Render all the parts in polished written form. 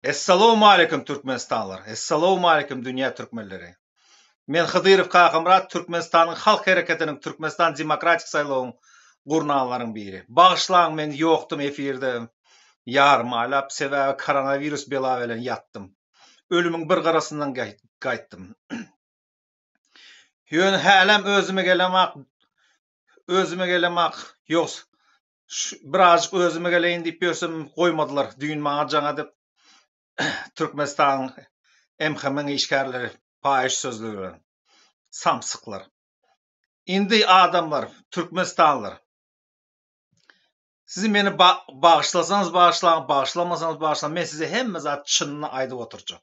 Essalowmaleýkim Türkmenistanlylar! Essalowmaleýkim dünýä türkmenleri! Men Hydyrow Kakamyrat Türkmenistanyň Halk Hereketiniň Türkmenistan Demokratik saýlawyň gurnanlaryň biri. Bagyşlaň men ýokdum efirde ýarym aýlap sebäbi koronawirus bela bilen ýatdym. Ölümiň bir gyrasyndan gaýtdym. Ýöne hälem özüme gelemak özüme gelemak ýogs Şu birazjyk özüme geleýin diýip ýörsem goýmadylar. Düýn maňa jaň edip Türkmenistanyň MHM-iň işgärleri paýyş sözler bilen. Samsyklar. Indi adamlar, türkmenistanlylar sizi meni bagyşlasaňyz bagyşlaň, bagyşlamasaňyz bagyşlaň, men size hemme zat çynyny aýdyp oturjak.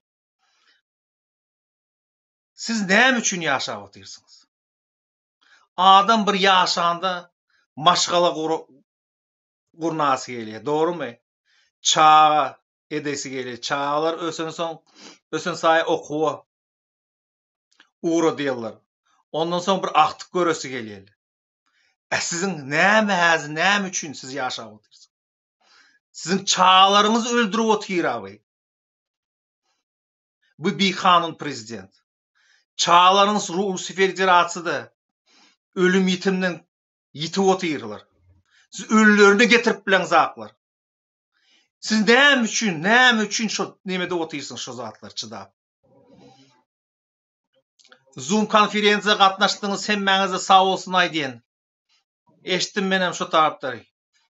Siz näme üçin ýaşap otyrsyňyz? Adam bir ýaşanda maşgala gurnasy gelýär, dogrumy? Çaga edesi gelýär. Çagalar ösensoň, ösen saýy okuwa ugradýarlar. Ondan soň bir agtyk göresi gelýär. Ä siziň näme häzir näme üçin siz ýaşap otyrsyňyz? Siziň çagalaryňyzy öldürip otyr abi. Bu bikanun prezident. Çagalaryňyz Russiýa Federasiýada ölüm-ýitimden ýitip otyrlar. Siz ölülerini getirip bileňzaklar. Siz näme üçin, näme üçin şo nemede otyrsyňyz şo zatlar çydap? Zoom konferensiýa gatnaşdyňyz hemmäňize sag bolsun aýdýan. Eşitdim menem şo taraplary.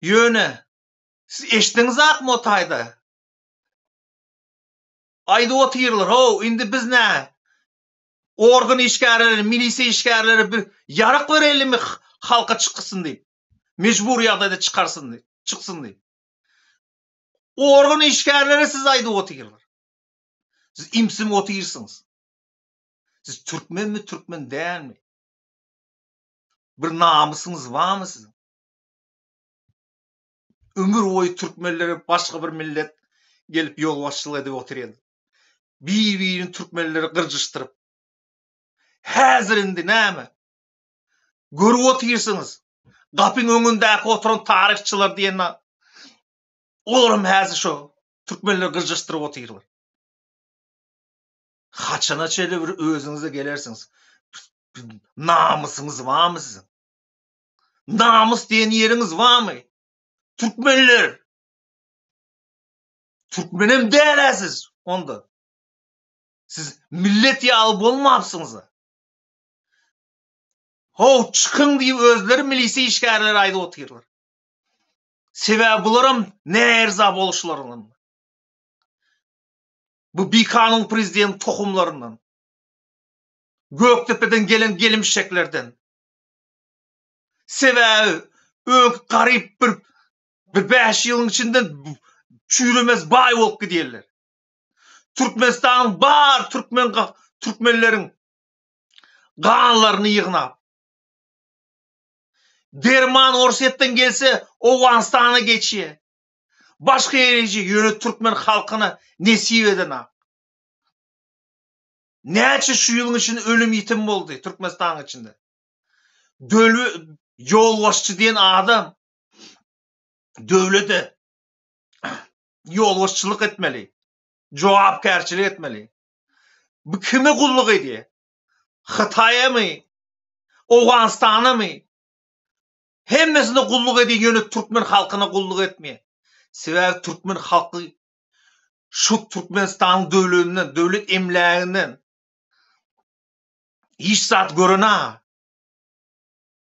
Ýöne siz eşitdiňizakmy o taýda? Aýdyp otyrlar, how, indi biz nä, organ işgärleri, milisiýa işgärleri bir ýarak berelimi halka çyksyn diýip, mejbury ýagdaýda çykarsyn diýip, çyksyn diýip. Organ işgärleri siz aýdyp otyrlar. Siz imsim otyrsyňyz. Siz türkmenmi, türkmen dälmi? Bir namysyňyz barmy siziň? Ömür boýy türkmenlere başga bir millet gelip ýolbaşçylyk edip otyrdy. Bir-birini türkmenleri gyrjyşdyryp. Häzir indi näme? Görüp otyrsyňyz. Gapyň öňündäki oturan taryhçylar diýen olaram häzir şo türkmenleri gyrjyşdyryp otyrlar. Haçana çenli bir özüňize gelersiňiz? Namysyňyz barmy siziň? Namys diýen ýeriňiz barmy? Türkmenler! Türkmenem däl-ä siz onda. Siz millet ýaly bolmapsyňyz-a. How, çykyň diýip özleri milisiýa işgärleri aýdyp otyrlar. Sebäbi bularam näerza boluşlaryndan. Bu bikanun prezident tohumlaryndan. Gökdepeden gelen gelmişeklerden. Sebäbi öňki garyp bir bir 5 ýylyň içinde çüýremez baý bolup gidýärler. Türkmenistanyň bar türkmen türkmenleriň ganlaryny ýygnap. Derman Orsýetden gelse Owganystana geçýär. Başga ýere geçýär, ýöne türkmen halkyna nesip edenak. Näçe şu ýylyň içinde ölüm ýitim boldy Türkmenistanyň içinde. Döwle ýolbaşçy diýen adam döwlete ýolbaşçylyk etmeli, jogapkärçilik etmeli. Bu kime gulluk edýär? Hytaýamy? Owganystanamy? Hemmesine gulluk edýär, ýöne türkmen halkyna gulluk etmeýär. Sebäbi türkmen halky şu Türkmenistanyň döwletinden, döwlet emläginden Hiç zat görena.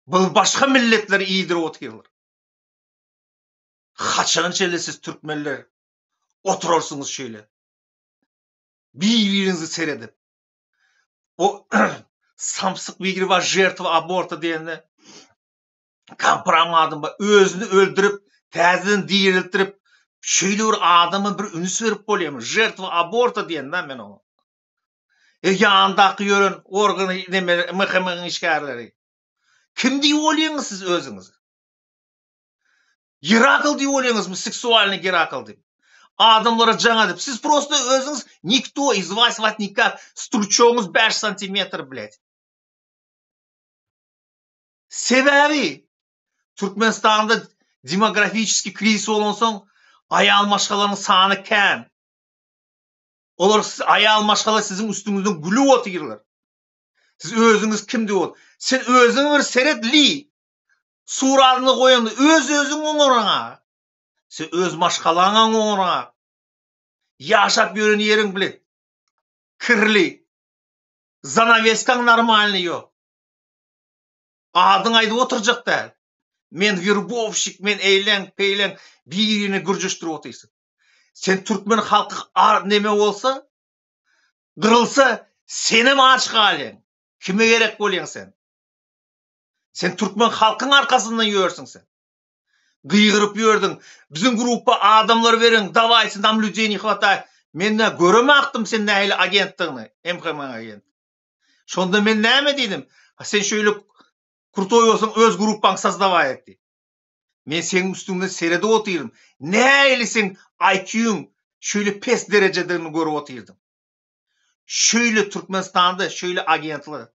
Bu başga milletleri iýdirip otyrlar. Haçana çenli siz türkmenler oturarsyňyz şeýle? Bir-biriňizi seredip. O samsyk biri bar žertwa aborta diýende kompram adam bar. Özüni öldürip, täzeden diriltdirip, şeýle bir adama bir üns berip bolýarmy? Žertwa aborta diýende men oňa. E ýandaky ýören organy neme MHM-iň işgärleri. Kim diýip bolýaňyz siz özüňizi? Gerakl diýip bolýaňyzmy seksualnyý Gerakl diýip? Adamlara jaň edip, siz prosto özüňiz nikto iz vas vas nikak, struçogyňyz 5 santimetr blýat. Sebäbi Türkmenistanda demografiçeskiý krizis bolansoň aýal maşgalanyň sany kän. Olar aýal maşgala siziň üstüňizden gülüp otyrlar. Siz özüňiz kim diýip ot. Sen özüňe bir seret li. Suratyňy goýaňda öz özüň oňaraňa. Sen öz maşgalaňa oňaraňa. Ýaşap ýören ýeriň bile kirli. Zanaweskaň normalny ýok. Adyňy aýdyp oturjak däl. Men werbowşik, men eýleň, peýleň birini gürjeşdirip otyrsyň. Sen türkmen halky neme bolsa, gyrylsa senem aç galýaň. Kime gerek bolýaň sen? Sen türkmen halkyň arkasyndan ýörsüň sen. Gygyryp ýördüň. Biziň gruppa adamlar beriň, dawayte nam ľudey ne hwataýet. Men nä göremakdym sen nähili agentdigini, MHM agent. Şonda men näme diýdim? Sen şeýle krutoý bolsaň öz gruppaňy sozdawaý et diýip. Men seň üstüňden seredip otyryn. Nähili seň IQ-ň şeýle pes derejedigini görüp otyrdym. Şeýle Türkmenistanda şeýle agentler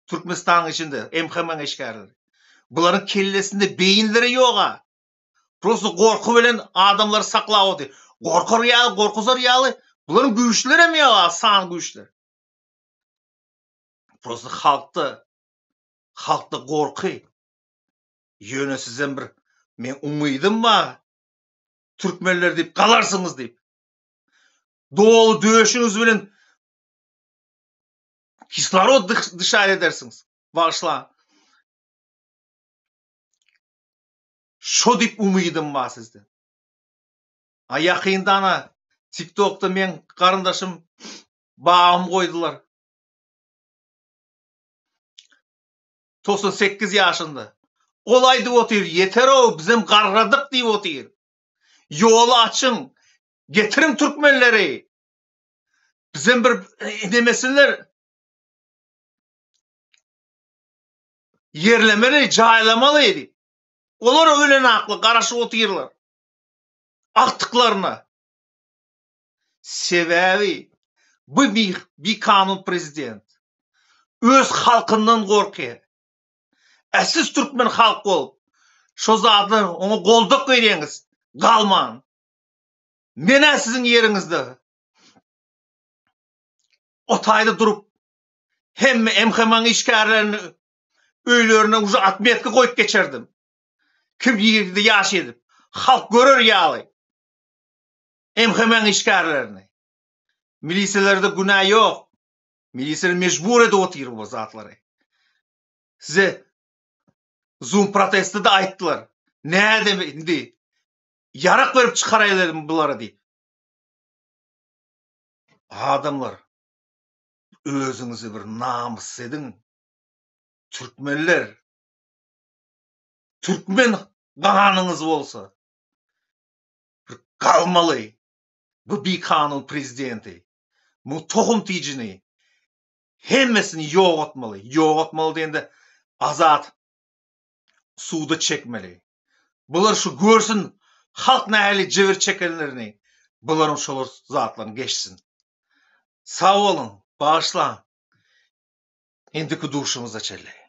Türkmenistanyň içinde MHM-iň işgärleri. Bularyň kellesinde beýinleri ýog-a. Prosto gorky bilen adamlary saklap otyr. Gorkar ýaly, gorkuzar ýaly bularyň güýçlerem ýok-a, san güýçler. Prosto halkda halkda gorky. Ýöne sizem bir meň umydym bar. Türkmenler diýip galarsyňyz diýip. Doly döşüňiz bilen kislorod dyşar edersiňiz. Bagyşlaň. Şo diýip umydym bar sizden. A ýakynda ana TikTokda meň garyndaşym babam goýdular. 98 ýaşynda. Ol aýdyp otyr, ýeter-ow, bizem garradyk diýip otyr. Ýoly açyň, getiriň türkmenleri. Bizem bir nemesinler. Ýerlemeli, jaýlamaly diýip. Olar ölen akly garaşyp otyrlar. Agtyklaryna. Sebäbi bu bikanun prezident öz halkyndan gorkýar. Ä siz türkmen halk bolup şo zatlar oňa goldak berýäňiz galman. Men-ä siziň ýeriňizde o taýda durup hemme MHM-iň işgärlerini öýlerine uje otmetka goýup geçerdim. Kim nirede ýaş edip, halk görer ýaly MHM-iň işgärlerini. Miliselerde günä ýok. Miliseler mejbur edip otyr bu zatlary. Size Zoom protestde-de aýtdylar. Nädem indi ýarak berip çykaraýlymy bulara diýip. Adamlar özüňizi bir namys ediň. Türkmenler türkmen ganyňyz bolsa bir galmaly bu bikanun prezidenti bu tohum tijini hemmesini ýok etmeli. Ýok etmeli diýende azat suda çekmeli. Bular şu görsün halk nähili jebir çekenlerini bularyň şolar zatlaryny geçsin. Sag boluň, bagyşlaň. Indiki duşumyza çenli.